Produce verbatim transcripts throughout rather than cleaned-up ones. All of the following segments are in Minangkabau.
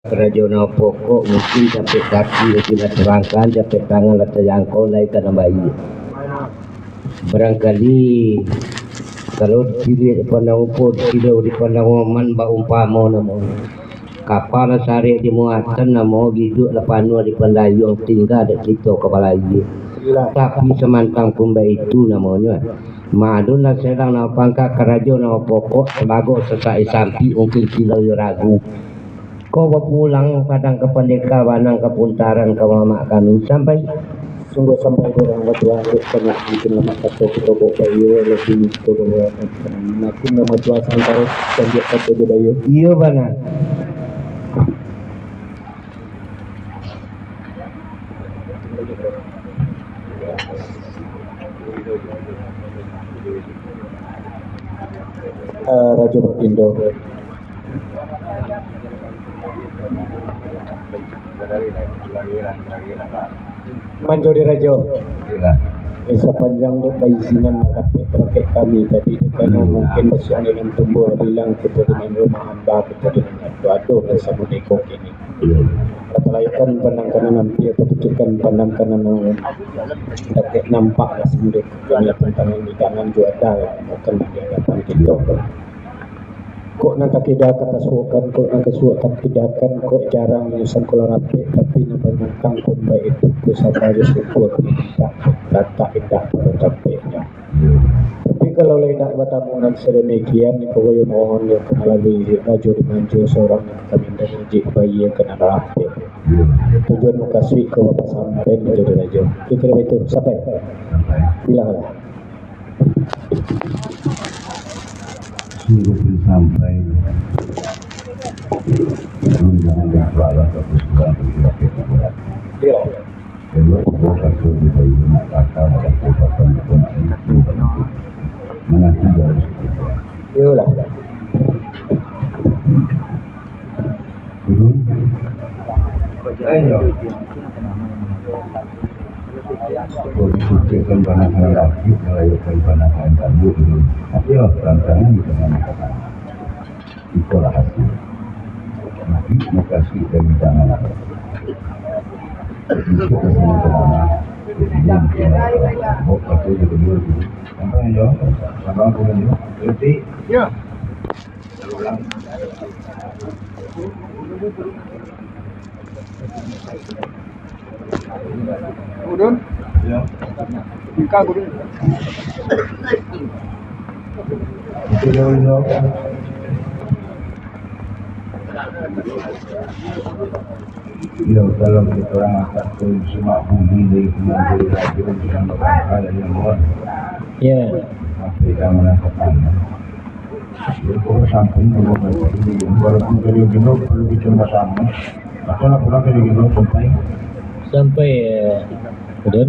Karajo nan pokok, mungkin capek kaki, mungkin lah tarangkan, capek tangan, lah tajangkau, lai ka nan baiak. Barangkali, kalau diliek dipandang rupo, dikilo dipandang aman, baumpamo namo. Kapa lah sarek di muatan namo, giduak lah panuah di pandayuang, tingga dek kito ka balayia. Tapi samantang pun baitu namonyo, madun lah selang nan pangka, karajo nan pokok, talago sasak di sampik, mungkin kilo iyo ragu. Ko bapulang padang ka pandeka, banang ka puntaran ka mamak kami, sampai. Sungguah sampai di urang batuah, dek banyak mungkin lamak kato kito baok baiyo, labiah kito babuek. Makin urang batuah sampai, sambiak kato jo baiyo. Iyo bana. Ah, Rajo Bagindo. Manjadi Rajo. Sapanjang dek paizinan rapek-rapek kami tadi, dek karano mungkin basiang dengan tumbuah bilang kito dengan rumah hamba kito dengan ado, ado rasa mudeko kini. Iyo. Apalagi kan pandang kanan ampia, tapikirkan pandang kanan, dakek nampak lah sendiri. Kami tantangan di tangan juo ado, bukan di hadapan kito. Kok nan takida ka tasuokkan, kok nan kasuok takidakan, kok jarang yang sangko lah rapek, tapi nan banyakang pun baitu, pusaka jo suku mintak, ratak indak pado tampeknyo. Tapi kalau lah indak batamu nan sadamikian, koyo mohon yo ka malalui Rajo di Manjo surang nan kami indak ijik baia ka nan rapek. Tujuan mukasuik ka Bapak sampaian, Rajo di Rajo. Kiro-kiro baitu, sampai. Bilang lah. Sungguah pun sampai. Tolong jangan bersuara, bagus kurang, tapi rakyat tidak. Iya. Elok, gua kasih di bayi, nak kata, nak kata, nak kata, nak kata. Mana sih harus kita? Iyalah. Turun. Ayo. Kau disucikan panah tangan laki, melayakkan panah tangan kamu, turun. Tapi lah, tantangan di tengah masyarakat. Itulah hasil. Mati, mukasuik dan di tangan. Besok ke sini ke mana? Jadi, mungkin, bok, aku juga dulu. Sampai, yo. Sampai, aku juga dulu. Berhenti. Ya. Udun? Ya. Bingkang, Udun. Itu dia, Udun. Yo, kalau kita orang atas tu, semak bumi dari Sumatera Utara, dari Ambon. Ya. Sampai ka Minangkabau. Jadi, kalau sampai, kalau sampai, walaupun dari Gino, kalau kita nggak sama, atau lah pulang dari Gino sampai. Sampai, eh, Udun?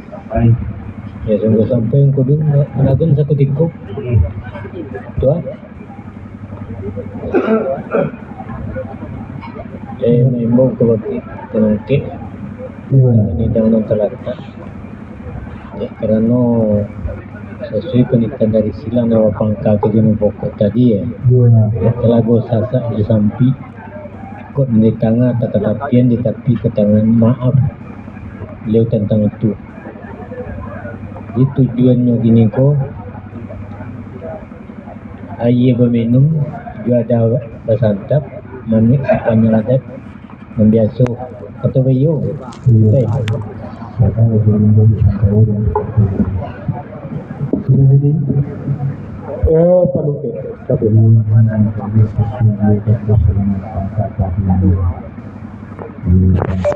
Sampai. Ya, sungguah sampai, Udun, Ragun sakutiko. Hmm. Tuan? Eh, maimbau ka bakeh, ka nangkek, iyo, panitang nan talatak. Dek karano sasuai panitang dari silang nan bapangka ka jo nan pokok tadi, ya. Iyo, nah. Talago sasak di sampik, kok di tangah takatapian di tapi ka tangan, maaf baliau tantang itu. Jadi tujuannyo kini ko, aia baminum, jo adah basantap, manuak simpan adat nan biaso, kato baiyo. Iyo. Oke. Silakan, Rajo Bagindo, disampaikan. Sudah jadi? Eh, panutup. Tapi